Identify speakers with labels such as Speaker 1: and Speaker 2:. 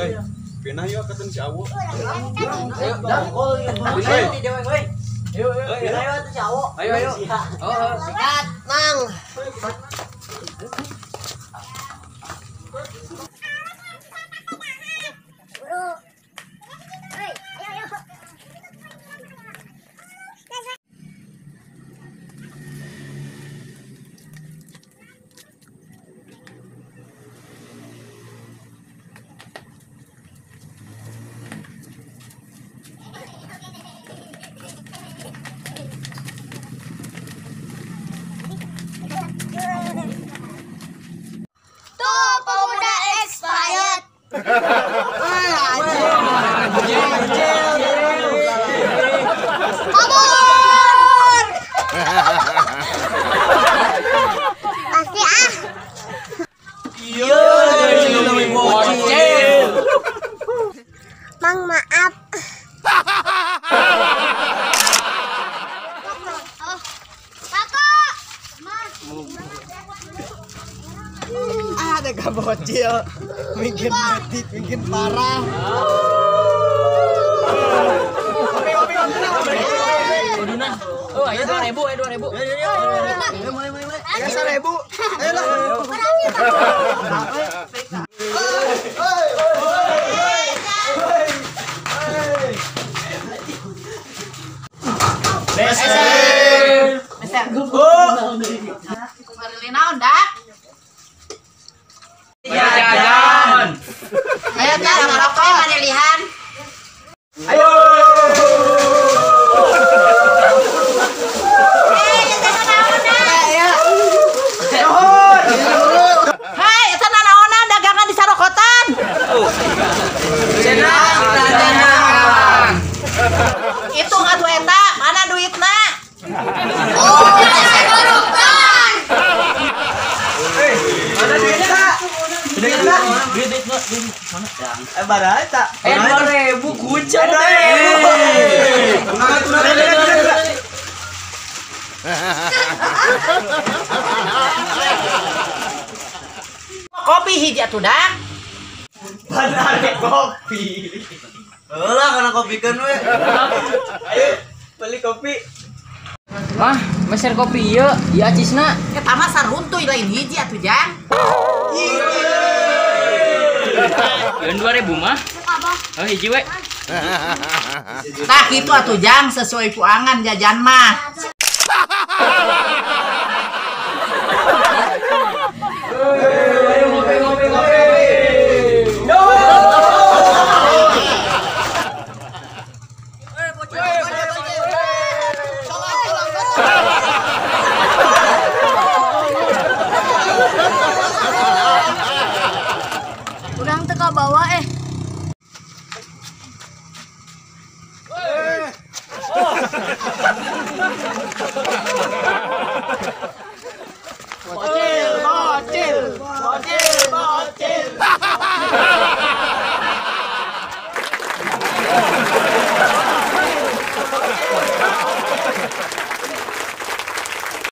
Speaker 1: Woi, pindah yuk ke si Awo.
Speaker 2: Ayo, woi. Ayo, ayo, si Awo. Ayo, ayo. Oh, sikat, Mang.
Speaker 3: Kabur! Pasti ah.
Speaker 2: Iya, bocil.
Speaker 3: Mang maaf.
Speaker 2: Ada gak bocil, mungkin medit, mungkin parah.
Speaker 4: Oh, ayo 2000, ayo 2000.
Speaker 2: Mulai, mulai, mulai. Ya 1000. Ayo lah.
Speaker 4: Beser.
Speaker 5: Beser. Beli naon dak?
Speaker 4: Jajan.
Speaker 5: Ayo tah ngarokok manelihan.
Speaker 2: Ayo.
Speaker 5: Hai, eta nanaonan dagangan di sarokotan. Hitung atuh eta, mana duitna?
Speaker 3: Oh, sarokotan.
Speaker 2: Mana duitna? Duitna?
Speaker 4: Duit duit mana?
Speaker 2: Eh, bara eta.
Speaker 4: 2000 kucing.
Speaker 2: 2000.
Speaker 5: Kopi hiji atuh dak.
Speaker 2: Benar kopi. Lah kana kopi kan we. Ayo beli kopi.
Speaker 4: Mah, meser kopi ieu, ieu acisna.
Speaker 5: Eta mah saruntuy lain hiji atuh jang.
Speaker 4: Yeun 2000 mah. Oh hiji we.
Speaker 5: Tah kitu atuh jang sesuai kuangan jajan mah.
Speaker 4: Ayo ngopi ngopi ngopi.
Speaker 3: Urang teu kabawa eh.
Speaker 4: Bocil.